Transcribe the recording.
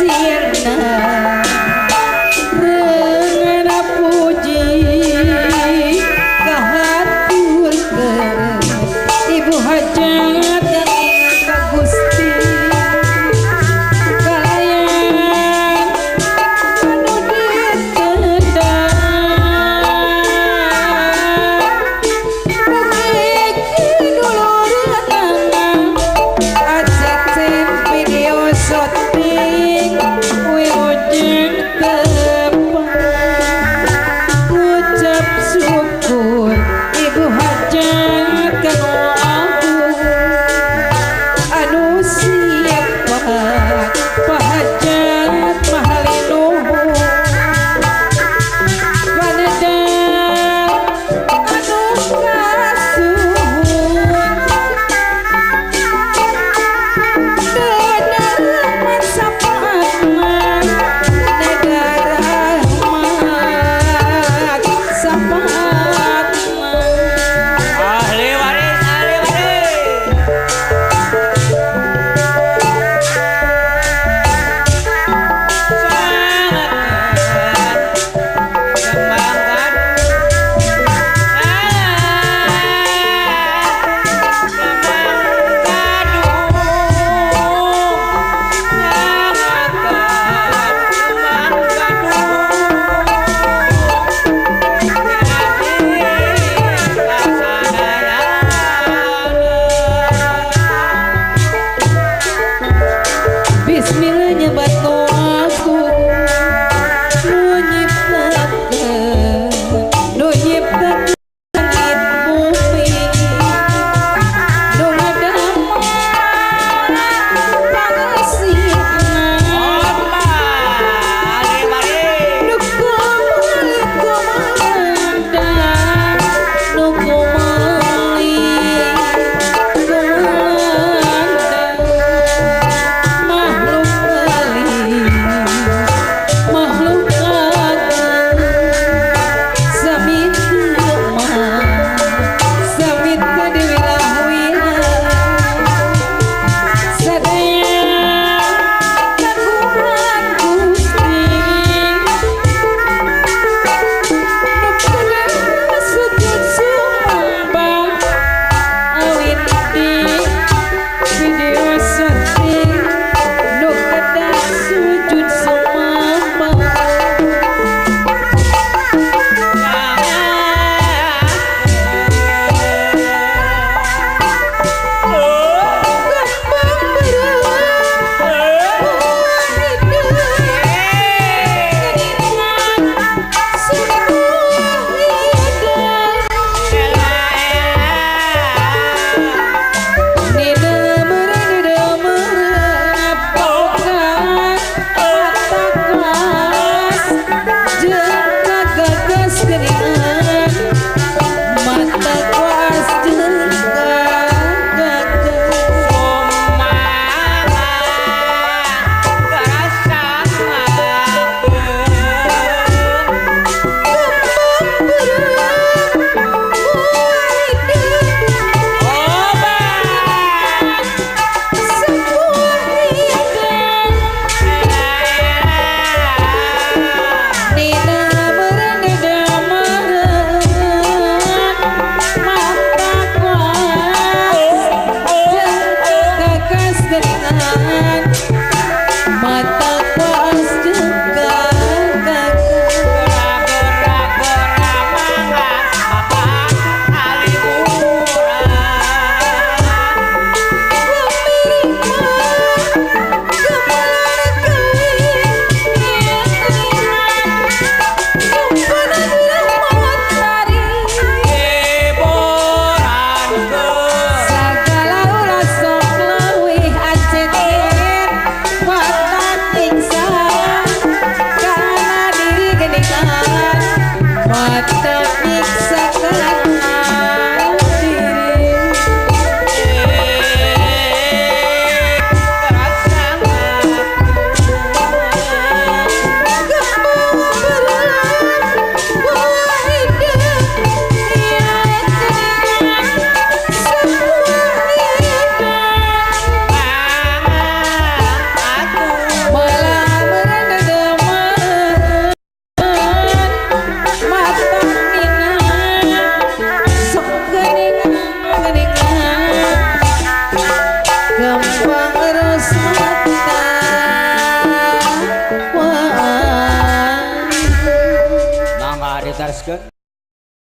Sirna Rengana puji kahaturkeun Ibu hajat ka Gusti kalayan anu ditendang mugi dulureunana acecen video syuting wilujeng tepang ngucap syukur ibu hajat kanu agung anu siapa pahajat mahalinuhun panedar anu kasuhun Deneman sapaatna nedar rahmat sapaatna. Ahli waris, ahli waris. Sangat kembang gadung, kembang gadung, sangat kembang gadung. Bismillah nyebat nu aku nu nyiptakeun nu nyiptakeun langit bumi nu ngadamel pangasihna nu kumeuli kumandang nu kumeuli kumandang makhluk meuli. Diteruskeun.